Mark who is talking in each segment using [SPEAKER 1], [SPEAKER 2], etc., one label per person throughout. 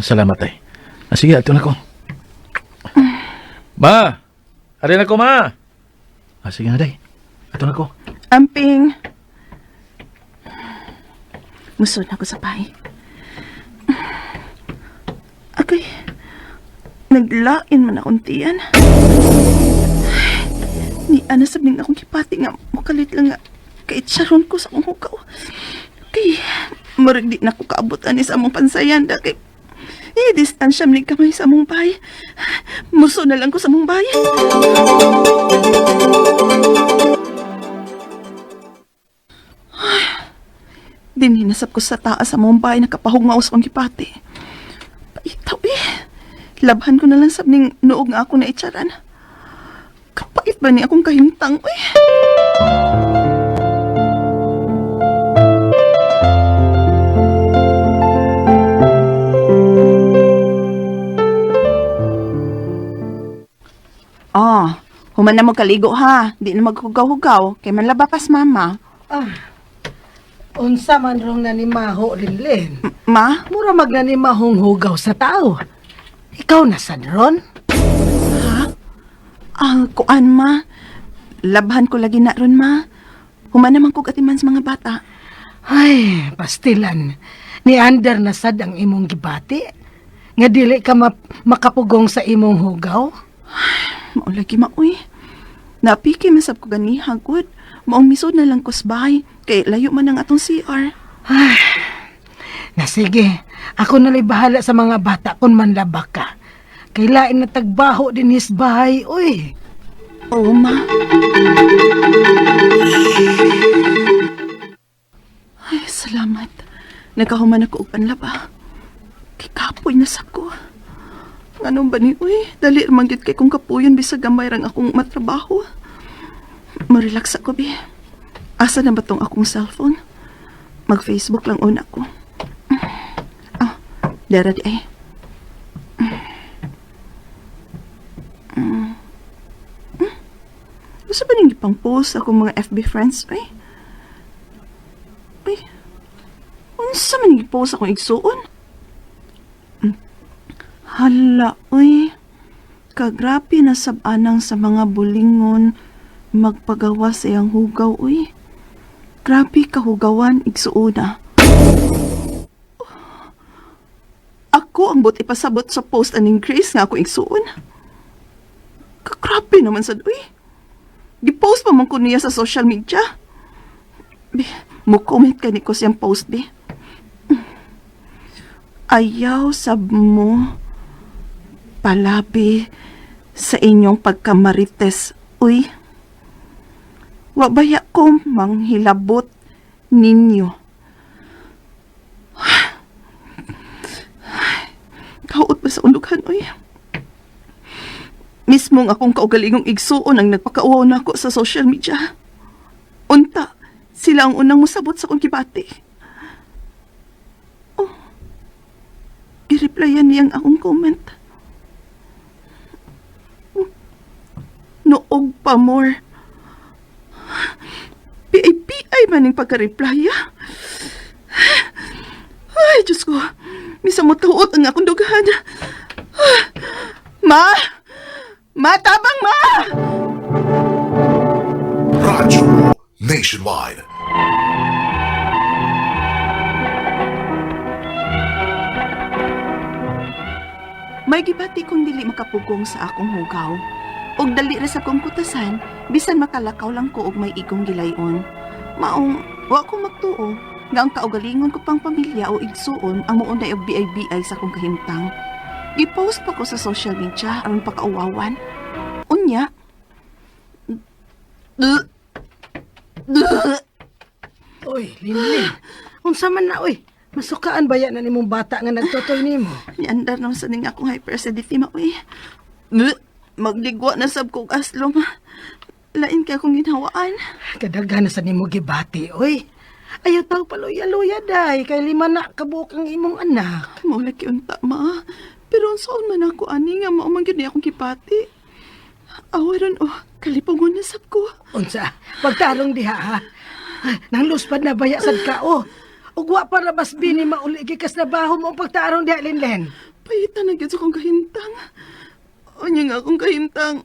[SPEAKER 1] Salamat ay. Ah, sige, ato na ko. Ma! Ari na ko, ma! Ah, sige na, day. Ato na ko.
[SPEAKER 2] Amping. Musod na ko sa bahay. Akay, naglain man akong tiyan. Ni ana sabing akong kipati nga mukalit lang nga kay tsaron ko sa akong hugaw. Kay murag di na ko kaabot ani sa among pansayan da kay i-distansya man kamay sa among bahay. Muso na lang ko sa among bahay. Dinhinasap ko sa taas sa Mumbai, nakapahungaw sa akong gipati. Paitaw eh. Labhan ko na lang sab ning noog nga ako na itsaran. Kapait ba ni akong kahimtang eh? Oh, human na mo kaligo ha. Di na maghugaw-hugaw. Kay manlaba pas mama.
[SPEAKER 3] Ah, unsa man rong nanimaho, Linlin.
[SPEAKER 2] Ma?
[SPEAKER 3] Mura magnanimahong hugaw sa tao. Ikaw na sad ron?
[SPEAKER 2] Ah, kuan ma. Labhan ko lagi na ron ma. Human naman kog atiman sa mga bata.
[SPEAKER 3] Ay, pastilan. Ni Ander na sad ang imong gibati. Nga dili ka makapugong sa imong hugaw.
[SPEAKER 2] Mao lagi maoy. Napiki man sab ko ganiha gud. Maong misod na lang ko sa bahay kay layo man ang atong CR.
[SPEAKER 3] Na sige, ako nala'y bahala sa mga bata kung manlaba ka. Kay lain na tagbaho din his bahay, uy.
[SPEAKER 2] Oo ma. Ay, salamat. Nakahuman ako og panlaba. Kay kapoy na sab ko. Nganong ba ni uy? Dali man gyud kay kung kapuyon bisag gamay rang akong matrabaho. Marelax ako bi. Asa na ba tong akong cellphone? Mag-Facebook lang una ko. Ah, dara di ay. Gusto ba ninyo pang post akong mga FB friends? Ay. Ay. Unsa man yung post akong igsuon? Hala, uy. Kagrabe na sab-anang sa mga bulingon magpagawa sa iyang hugaw, uy. Grabe kahugawan, igsuona. Ako ang but ipasabot sa post aning Grace nga ako igsuon. Kagrabe naman sad, uy. Gipost pa man ko niya sa social media. Bi, mo comment ka ni ko siyang post, bi. Ayaw sab mo palabi sa inyong pagkamarites, uy. Wa baya ko manghilabot ninyo. Kaot ba sa undughan, uy? Mismong akong kaugalingong igsuon ang nagpakauwaw nako sa social media. Unta, sila ang unang musabot sa akong gibati. Oh, gireplyan niyang akong comment. Oh, noog pa more. PIPI man yung pagka-reply, ah. Ay, Diyos ko. Misa mo tuot ang akong dughan. Ah, Ma! Ma, tabang ma!
[SPEAKER 4] Radyo Nationwide.
[SPEAKER 2] May gibati kong dili makapugong sa akong hugaw. Og dali ra sa kong kutasan, bisan makalakaw lang ko og may igong gilayon. Maong wa ko magtuo nga ang kaugalingon ko pang pamilya o igsuon ang muunay og BIBI sa akong kahimtang. Gipost pa ko sa social media aron pakauwawan. Unya.
[SPEAKER 3] Uy, Linlin. Unsa man na, uy. Masukaan ba yan na nimong bata nga nagtutoy nimo?
[SPEAKER 2] Niandar naman sa ning akong hyperacidity maoy. Magligwa na sab kog aslom. Lain kay akong ginhawaan.
[SPEAKER 3] Kadaghan na sa nimo gibati, uy. Ayaw tao paluya-luya, day. Kay lima na kabuok ang imong anak.
[SPEAKER 2] Mao lagi unta ma. Pero unsaon man ako ani nga mao man gyud ni akong gipati. Awa ron oh, kalipungon na sab ko.
[SPEAKER 3] Unsa, pagtarong diha, ha? Nang luspad na baya sad ka, oh. Ug wa pa rabas bini mauli gikas na baho mo ang pagtarong diha, Linlen.
[SPEAKER 2] Pahita na gyud sa akong kahimtang. Unya nga akong kahimtang.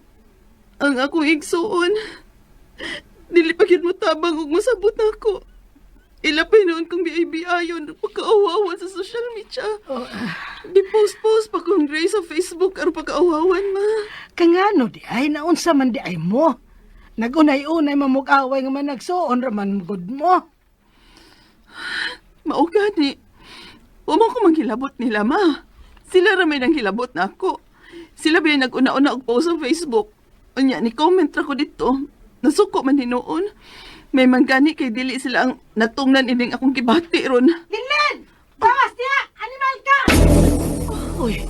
[SPEAKER 2] Ang akong igsuon. Dili pa gyud mo tabang ug mosabot nako. Ila pa noon kong biay-biayon pagkaawawan sa social media. Di post-post pa kong Grace sa Facebook aron pagkaawawan, ma.
[SPEAKER 3] Kangano di ay naunsa man di ay mo. Nagunay-unay mamug-away nga man nagsuon raman gud mo.
[SPEAKER 2] Mao gani. Wa man ko manghilabot nila, ma. Sila ra may nanghilabot na ako. Sila ba yung nag-una-una og post sa Facebook. Unya, ni comment ra ko dito. Nasuko man hinuon. May man gani kay dili sila ang natungnan ining akong gibati ron.
[SPEAKER 3] Linlin! Bawas niya! Animal ka! Uy,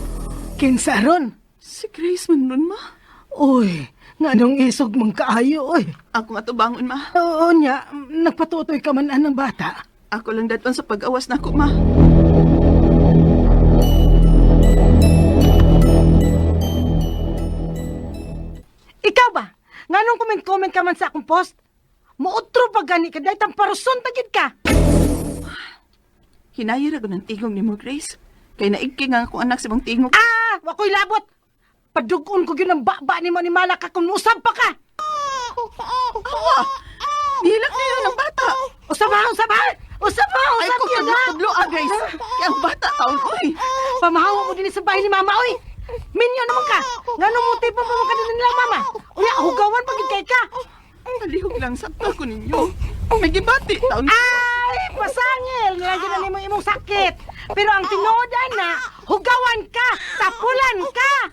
[SPEAKER 3] kinsa ron?
[SPEAKER 2] Si Grace man ron, ma.
[SPEAKER 3] Uy, nganong isog mong kaayo, uy.
[SPEAKER 2] Ako nga tubangon, ma.
[SPEAKER 3] Oo niya, nagpatutoy ka man anang bata.
[SPEAKER 2] Ako lang daton sa pag-awas nako, ma.
[SPEAKER 3] Ikaw ba? Nganong comment-comment ka man sa akong post? Muutro pa gani ka dahil tamparuson tagid ka.
[SPEAKER 2] Hinayira ko ng tingog ni mo, Grace. Kay naigking ang akong anak sa ibang tingog.
[SPEAKER 3] Ah, wako'y labot. Padugon ko yun ang baba ni mo ni Malaka kung usab pa ka.
[SPEAKER 2] Awa! Nihilak niyo ng bata!
[SPEAKER 3] Usab ha, usab ha! Usab ha,
[SPEAKER 2] Ay,
[SPEAKER 3] usab
[SPEAKER 2] ko
[SPEAKER 3] yun ha!
[SPEAKER 2] tudlo ah, Grace. Kaya ang bata taon, oy.
[SPEAKER 3] Pamahawa mo din sa bahay ni mama, oy! Minyo naman ka! Ngano mo tipo pa mo ka din nila, mama? Uya, hugawan pag kay ka!
[SPEAKER 2] Palihog lang, sakto ko ninyo. May gibati taon.
[SPEAKER 3] Ay, pasangil! Nilagyan na nimo imong sakit. Pero ang tinuod na, hugawan ka! Tapulan ka!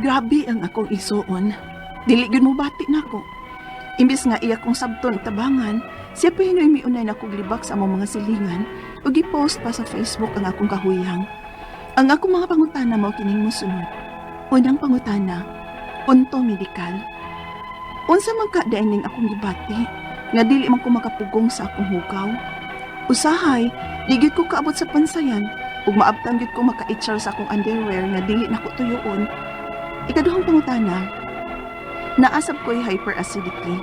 [SPEAKER 2] Grabe ang akong isuon. Dili gyud mo bati nako. Imbis nga iya kong sabton tabangan, siya pa hinoy miunay na kog libak sa among mga silingan ug gi-post pa sa Facebook ang akong kahuyang. Ang akong mga pangutana mao kining mosunod. Unang pangutana, punto medikal. Unsa man ka ning akong gibati nga dili man ko makapugong sa akong hugaw. Usahay, di gyud ko kaabot sa pansayan ug maabtan gyud ko maka-itchar sa akong underwear nga dili nako tuyoon. Ikaduhang pangutana, naasab ko'y hyperacidity.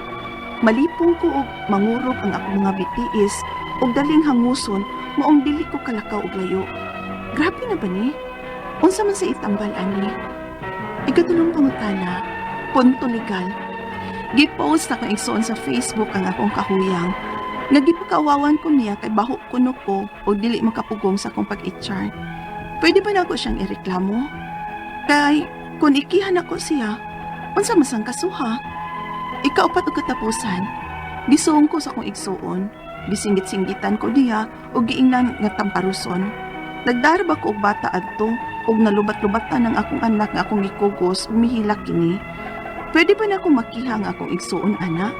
[SPEAKER 2] Malipong ko og mangurog ang akong mga bitiis ug daling hanguson maong dili ko kalakaw og layo. Grabe na ba ni? Unsa man sa itambal ani? Ikatulong pangutana, punto legal. Gipost na akong igsoon sa Facebook ang akong kahuyang. Nagipakawawan ko niya kay baho kuno ko o dili makapugong sa akong pag-itchar. Pwede ba na ako siyang ireklamo? Kay kung ikihan ako siya, unsa masang kasuha? Ikaupat og katapusan, gisuong ko sa akong igsuon, gisingit-singgitan ko niya ug giingnan nga tamparuson. Nagdaraba ko og bata adto ug nalubat-lubatan ang akong anak nga akong gikugos ug mihilak kini. Pwede ba na akong makiha ang akong igsuon, ana?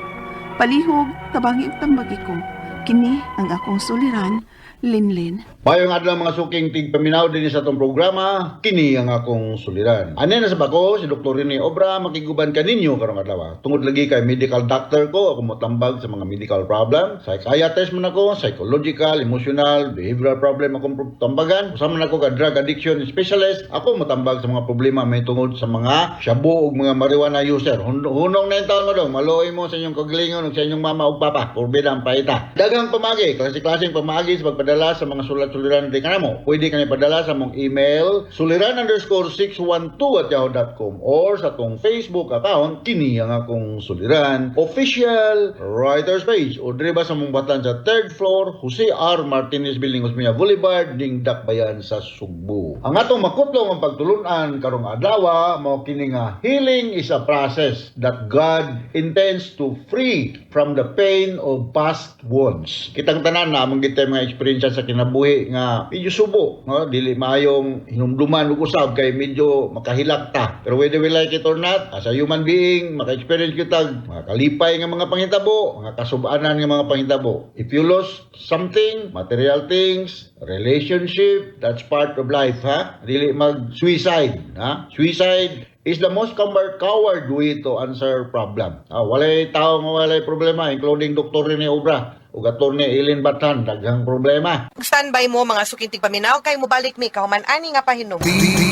[SPEAKER 2] Palihog, tabangi ug tambagi ko. Kini ang akong suliran, Linlin.
[SPEAKER 5] Payong adlaw mga suking tigpaminaw din sa atong programa, kini ang akong suliran. Ane na sa bako, si Dr. Rene Obra, makiguban kaninyo karong adlaw. Tungod lagi kay medical doctor ko, ako motambag sa mga medical problem. Psychiatrist man ako, psychological, emotional, behavioral problem akong tambagan. Usa man ako ka drug addiction specialist, ako motambag sa mga problema may tungod sa mga shabu ug mga marijuana user. Hunong na yung taon mo dong, maluoy mo sa inyong kagalingon ug sa inyong mama ug papa. Purbida ang paita. Daghang pamagi, klase-klaseng pamagi sa pagpadala sa mga sulat-suliran di kanamo. Pwede kani padala sa mong email suliran_612@yahoo.com or sa atong Facebook account kini ang akong suliran official writers page o diri ba sa mong batan sa third floor Jose R. Martinez Building, Osmeña Boulevard, Dingdak Bayan sa Sugbo. Ang atong makutlong ang pagtulunan karong adlaw mao kini nga healing is a process that God intends to free from the pain of past wound. ones. Kitang tanan na among gitay mga eksperyensya sa kinabuhi nga medyo subo, no? Dili maayong hinumduman ug usab kay medyo makahilak ta. Pero whether we like it or not, as a human being, maka-experience kita mga kalipay nga mga panghitabo, mga kasubanan nga mga panghitabo. If you lost something, material things, relationship, that's part of life, ha? Dili mag-suicide, ha? Suicide is the most coward way to answer problem. Ah, walay tao nga walay problema, including Dr. Rene Obra ug Attorney Eileen Batan, daghang problema.
[SPEAKER 6] Standby mo, mga suking tigpaminaw, kay mobalik mi kahuman ani nga pahinom.
[SPEAKER 4] D D D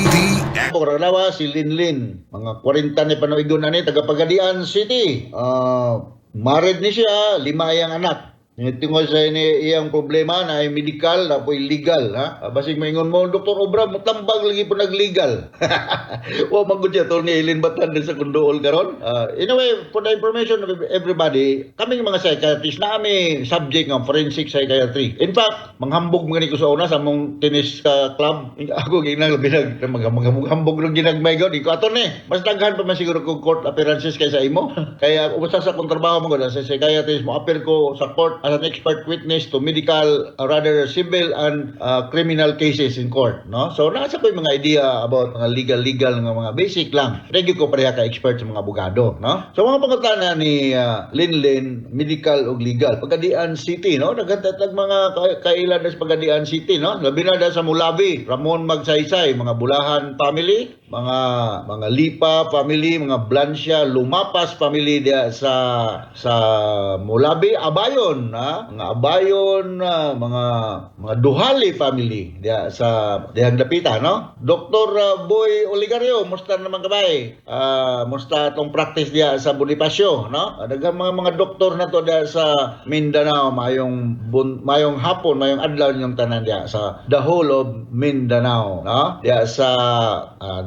[SPEAKER 5] Karong si Linlin, mga 40 ni panuigon na ni, taga Pagadian City. Ah, married ni siya, lima iyang anak. Tungod sa ini iyang problema na ay medical na po'y legal, ha. Ah, basig maingon mo, Dr. Obra, mutambag lagi po naglegal. Wa man gud siya, Attorney Eileen Batan, din sa kunduol karon. Ah, anyway, for the information of everybody, kaming mga psychiatrists na kami subject ng forensic psychiatry. In fact, manghambog mga ni ko sa una sa among tennis club. Ako ginang labi nag maghambog ng ginagmay gud. Ko ato ni, mas daghan pa man siguro kog court appearances kaysa imo. Kaya usa sa akong trabaho mo gud sa psychiatrist, mo appear ko sa court as an expert witness to medical, rather civil and criminal cases in court, no? So nasa ko yung mga idea about mga legal legal nga mga basic lang. Ready ko pareha ka expert sa mga abogado, no? So mga pangutana ni Linlin, medical ug legal. Pagadian City, no? Daghan tag mga kailan sa Pagadian City, no? Labi na sa Mulabi, Ramon Magsaysay, mga Bulahan family, mga Lipa family, mga Blancia, Lumapas family diya sa Mulabi, Abayon, ha? Mga Abayon, mga Duhali family diya sa dihang dapita, no? Dr. Boy Oligario, musta naman kabay? Ah, musta atong practice diya sa Bonifacio, no? Ah, daghang mga doktor na to diya sa Mindanao, mayong hapon, mayong adlaw ninyong tanan diya sa the whole of Mindanao, no? Diya sa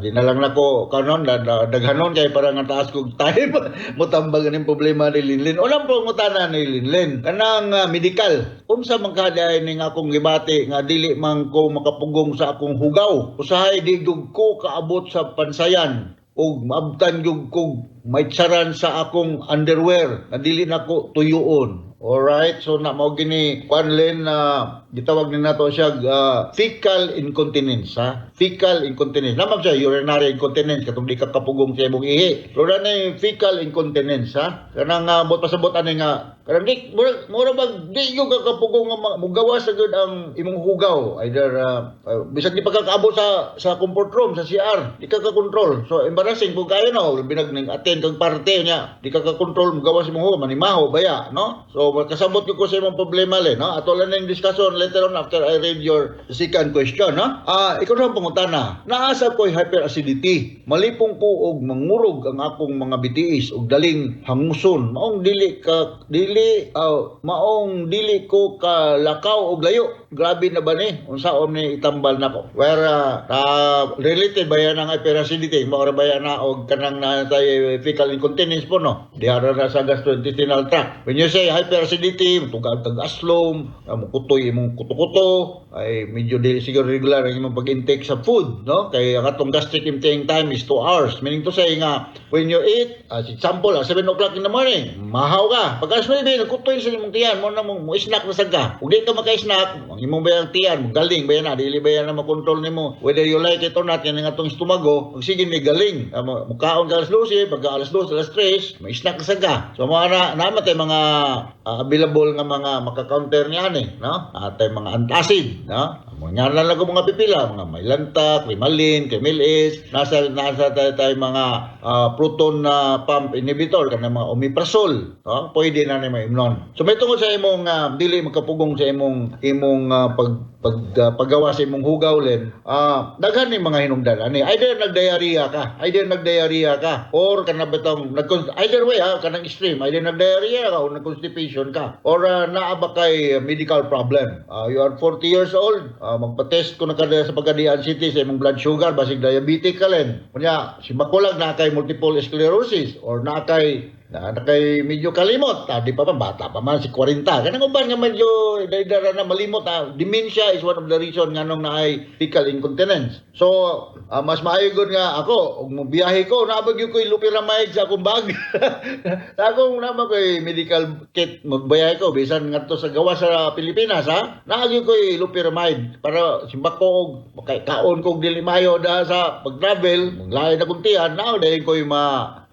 [SPEAKER 5] di na lang nako kanon daghanon kay para nga taas kog time motambag ning problema ni Linlin. Unang pangutana ni Linlin, kanang medical. Unsa man ka diay ning akong gibati nga dili man ko makapugong sa akong hugaw? Usahay di gyud ko kaabot sa pansayan ug maabtan gyud kog maitsaran sa akong underwear na dili nako tuyuon. Alright, so na mao gini kwan len na gitawag ni nato siya fecal incontinence, ha. Fecal incontinence. Naman siya urinary incontinence, katong di ka kapugong sa imong ihi. Pero na fecal incontinence, ha. Kanang bot pasabot ani nga kanang di mura bag di gyud ka kapugong nga mugawas sa gyud ang imong hugaw, either bisag di pa ka kaabot sa comfort room, sa CR, di ka ka-control. So embarrassing pud kayo, no, binag ning attend kag parte niya, di ka ka-control, mugawas imong hugaw, manimaho baya, no? So kasabot ko sa imong problema le, no? Ato lang ning discussion later on after I read your second question, no? Ah, ikaw na ang pangutana. Naasa ko'y hyperacidity. Malipong ko og mangurog ang akong mga bitiis og daling hanguson. Maong dili ko kalakaw og layo. Grabe na ba ni? Unsaon ni itambal nako? Where related ba yan ang hyperacidity? Mao ra ba yan na og kanang na tay fecal incontinence po, no? Diha ra na sa gastrointestinal tract. When you say hyperacidity, tugag kag aslom, mukutoy imong kuto-kuto, ay medyo dili siguro regular ang imong pag-intake sa food, no? Kay ang atong gastric emptying time is 2 hours. Meaning to say nga, when you eat, as example, 7 o'clock in the morning, mahaw ka. Pag alas 9, nagkutoy sa imong tiyan, mo na mo snack na sad ka. Kung di ka maka-snack, ang imong bayang tiyan, galing ba yan na, dili ba yan na makontrol nimo. Whether you like it or not, yan ang atong estomago, sige ni galing. Mukaon ka alas 12, pagka alas 2, alas 3, may snack na sad ka. So mga na, naman tayo mga available nga mga maka-counter niyan eh, no? Atay mga antacid, no? Mga nga lang ko mga pipila, mga Mylanta, Crimalin, Kremil-S, nasa tayo mga proton na pump inhibitor kanang mga omeprazole, no? Pwede na ni maimnon. So may tungod sa imong dili makapugong sa imong pag pag paggawa sa imong hugaw len, daghan ni mga hinungdan ani. Either nagdiarrhea ka, either nagdiarrhea ka or kana bitong nag either way ha, kanang extreme, either nagdiarrhea ka or nag-constipation ka or naa ba kay medical problem. You are 40 years old, magpa-test ko na kada sa Pagadian City sa imong blood sugar, basig diabetic ka len. Kunya si makulag na kay multiple sclerosis or na kay Na kay medyo kalimot, ah, di pa pa bata pa man si 40. Kanang uban nga medyo dara na malimot, ah, dementia is one of the reason nganong naay fecal incontinence. So, mas maayo gud nga ako og mobiyahe ko, naa ba gyud ko'y loperamide sa akong bag. Sa akong naa ba ko'y medical kit, magbiyahe ko bisan ngadto sa gawas sa Pilipinas, ha. Naa gyud ko'y loperamide para simbako og kaon kog dili maayo da sa pag-travel, maglain na kong tiyan, naa dayon ko'y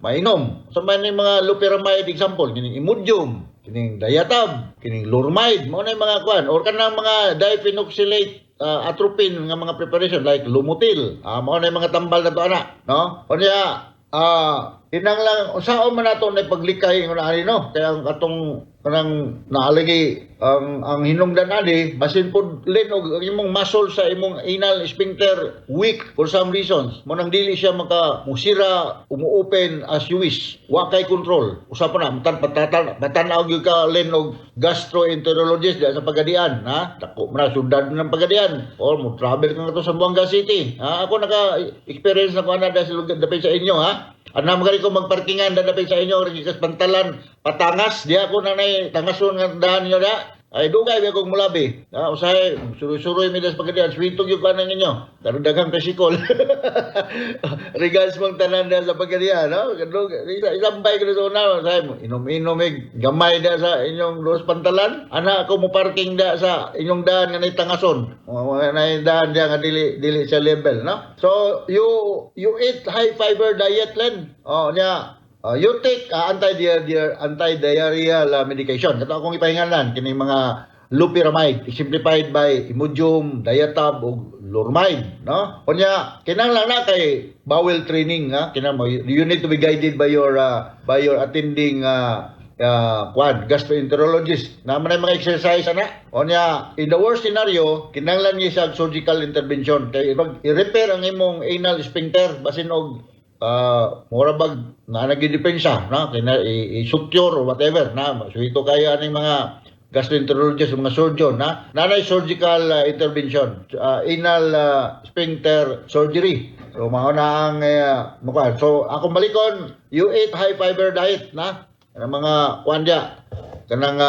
[SPEAKER 5] mainom. Sa man yung mga loperamide example, kining Imodium, kining Diatab, kining Lormide, mao na yung mga kuan or kanang mga diphenoxylate, atropine nga mga preparation like Lomotil. Ah, mao na yung mga tambal na to ana, no? Unya, kinahanglan unsaon man nato na paglikay ng ani, no? Kaya ang atong kanang naalagi ang hinungdan ani basin pod, Len, og ang imong muscle sa imong anal sphincter weak for some reasons mo nang dili siya maka musira, umu-open as you wish, wa kay control. Usa pa na matan patatan patan-aw gyud ka, Len, og gastroenterologist diya sa Pagadian, ha. Dako man na syudad ng Pagadian or mo travel ka ngadto sa Zamboanga City, ha. Ako naka experience na ko ana sa lugar dapit sa inyo, ha. Ana magari ko magparkingan da dapit sa inyo gikas Pantalan patangas diya ako na nay tangason nga daan ninyo da. Ay dugay ba kong mulabi. Ha, usahay suroy-suroy mi das Pagadian, switog yung kanan ninyo. Pero daghang tricycle. Regards mong tanan da sa Pagadian, no? Isa isambay ko na sa una, usahay mo inom-inom eh, gamay da sa inyong dos Pantalan. Ana ako mo parking da sa inyong daan nga nay tangason. Mga nay daan diya nga dili dili sa level, no? So you eat high fiber diet, Len. Oh, nya. You take anti-diarrheal medication. Kato akong ipahingalan kining mga loperamide, exemplified by Imodium, Diatab ug Lormide, no? Unya, kinahanglan na kay bowel training, ha. Kinahanglan you need to be guided by your attending kwan, gastroenterologist. Na man mga exercise ana. Unya, in the worst scenario, kinahanglan niya siya og surgical intervention kay i-repair ang imong anal sphincter basin og mura bag na nagidepensa na kina i-suture or whatever na suwito kaya aning mga gastroenterologist, mga surgeon na nanay surgical intervention, anal sphincter surgery. So mao na ang mukha. So akong balikon, you eat high fiber diet na kanang mga kuan dia, kanang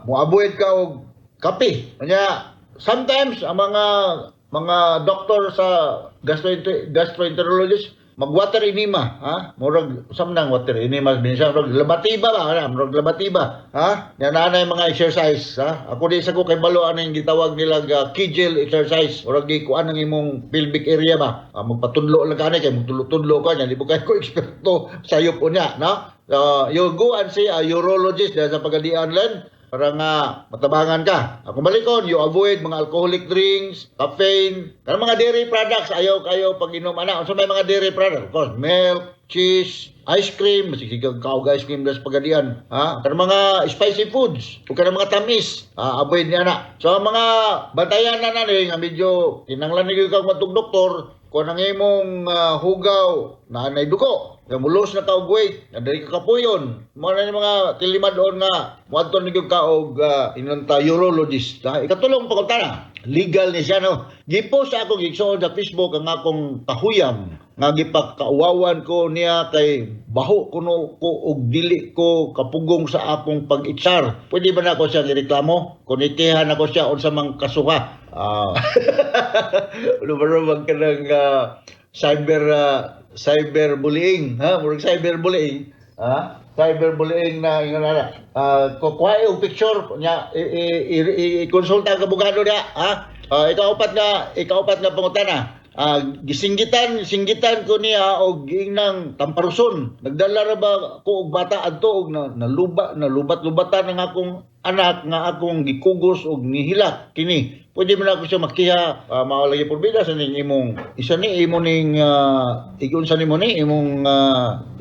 [SPEAKER 5] moavoid ka og kape. Kanya sometimes ang mga doktor sa gastroenterologist mag water enema, ha. Murag sam nang water enema bisan murag labatiba ba, ha, murag labatiba, ha. Yan na na yung mga exercise, ha. Ako di sa ko kay balo aning gitawag nila Kegel exercise. Murag gikuan ang imong pelvic area ba. Ah, magpatudlo lang kani kay magtudlo-tudlo ka niya, di po kay ko eksperto sayop unya, no? You go and see a urologist dahil sa Pagadian, Len, para nga matabangan ka. Ako balikon, you avoid mga alcoholic drinks, caffeine, kanang mga dairy products, ayaw kayo pag-inom ana. Unsa may mga dairy products? Of course, milk, cheese, ice cream, masigig ka og ice cream sa Pagadian, ha? Kanang mga spicy foods, ug kanang mga tamis, ha, avoid niya na. So ang mga bantayan na na ni nga medyo kinahanglan ni kag matug doktor kung ang imong hugaw na nay dugo, nga mulos na ka og weight, nga dili ka kapuyon, mo na ni mga tilimad-on nga moadto ni gyud ka og inunta urologist. Ha? Ikatulong pangutana, legal ni siya, no? Gipost sa akong igsoon sa Facebook ang akong kahuyam nga gipakauwawan ko niya kay baho kuno ko og dili ko kapugong sa akong pag-itsar. Pwede ba nako siya ireklamo? Kunitihan ako siya unsa mang kasuha. Ah. Ano ba bang kanang cyberbullying, ha? Murag cyberbullying, ha? Cyberbullying na ingon na. Kukuha og picture nya, i-konsulta ang abogado niya, ha? Ikaupat nga pangutana. Gisinggitan singgitan ko niya og giingnang tamparuson. Nagdala ra ba ko og bata adto og na, naluba nalubat-lubatan ang akong anak nga akong gikugos og nihilak kini. Pwede man ako siya makiha? Mao lagi porbida sa ning imong isa ni imo ning igun sa nimo ni imong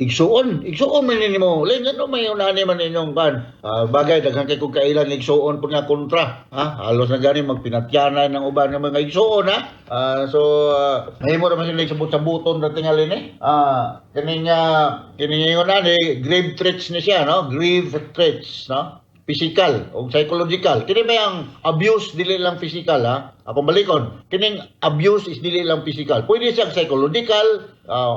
[SPEAKER 5] igsuon. Igsuon man ni nimo. Len ano may unani man inyong kan. Bagay daghan kay kog kailan igsuon pud nga kontra, ha. Halos na gani magpinatyanan ng uban nga mga igsuon, ha. So mahimo ra man sila sabot-sabuton ra tingali ni. Kini nga kini ingon ani grave threats ni siya, no? Grave threats, no? physical o psychological. Kini may ang abuse dili lang physical, ha. Akong balikon. Kining abuse is dili lang physical. Pwede siyang psychological,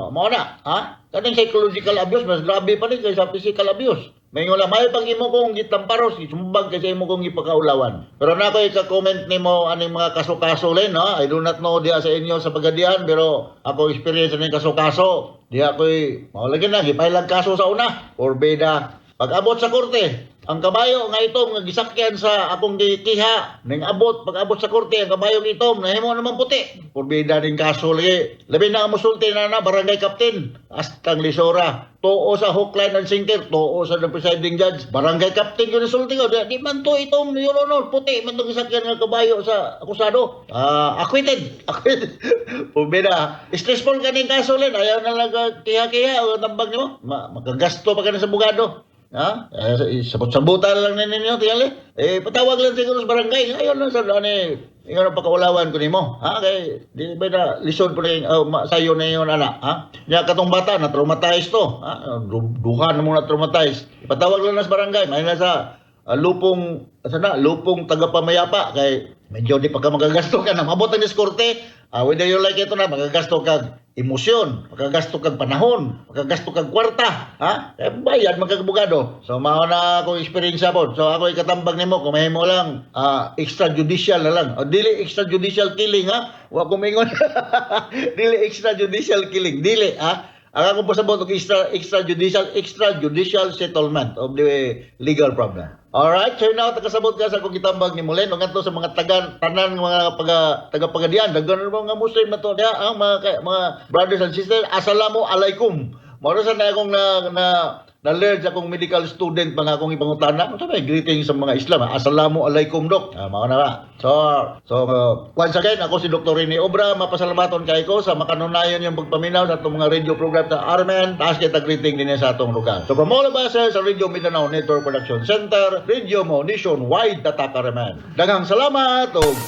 [SPEAKER 5] mao na, ha? Kaning psychological abuse mas grabe pa ni kaysa physical abuse. May wala may pag imo kong gitamparos, gisumbag kasi imo kong gipakaulawan. Pero na ako ka-comment nimo aning mga kaso-kaso len, no? I do not know diha sa inyo sa Pagadian, pero ako experience aning kaso-kaso. Diha ko'y mao lagi na gipailang kaso sa una or beda. Pag abot sa korte, ang kabayo nga itom nga gisakyan sa akong gikiha, ning abot pag abot sa korte ang kabayo nga itom nahimo naman puti. Porbida ning kaso lagi. Labi na ang musulti na na barangay captain hastang lisora. Tuo sa hook, line and sinker, tuo sa the presiding judge. Barangay captain yun sulti ko, di man to itom, Your Honor, puti man to gisakyan nga kabayo sa akusado. Ah, acquitted, acquitted. Porbida. Stressful kaning kaso len, ayaw na lang ka kiha-kiha o tambag nimo. Makagasto pa ka na sa abogado. Ha? Eh, sabot-sabutan lang na ninyo, tingali. Eh, patawag lang siguro sa barangay. Ayaw lang sa ano eh. Ingon ang pakaulawan ko nimo. Ha? Kay, di ba na lisod po na yung, oh, sayo na yun, anak. Ha? Nya katong bata, na traumatize to. Ha? Duha na mo na traumatize. Ipatawag lang na sa barangay. May na sa lupong, asa na, lupong tagapamayapa. Kay, medyo di pa ka magagasto ka na. Mabot ang diskorte. Whether you like it or not, magagasto kag emosyon, magagasto kag panahon, magagasto kag kwarta, ha? Eh, bayad magkagabugado. So mao na akong experience po. So ako ikatambag nimo kung mahimo lang extrajudicial na lang. O, dili extrajudicial killing, ha. Wa ko mingon. Dili extrajudicial killing, dili, ha. Ang akong pasabot og extrajudicial settlement of the legal problem. Alright, so now takasabot ka sa akong gitambag ni Mulen ngadto sa mga tagan tanan mga paga taga Pagadian, daghan mga Muslim na to diha ang mga brothers and sisters, assalamu alaikum. Mao sa na akong na na na learn sa akong medical student mga akong ipangutana. Unsa may greeting sa mga Islam? Assalamu alaikum, dok. Ah, mao na ba. So, once again, ako si Dr. Rene Obra, mapasalamaton kay ko sa makanunayon yung pagpaminaw sa atong mga radio program sa Armen. Taas kita greeting din sa atong lugar. So from all of us here sa Radio Mindanao Network Production Center, Radio Mo Nationwide, Tatak Armen. Daghang salamat ug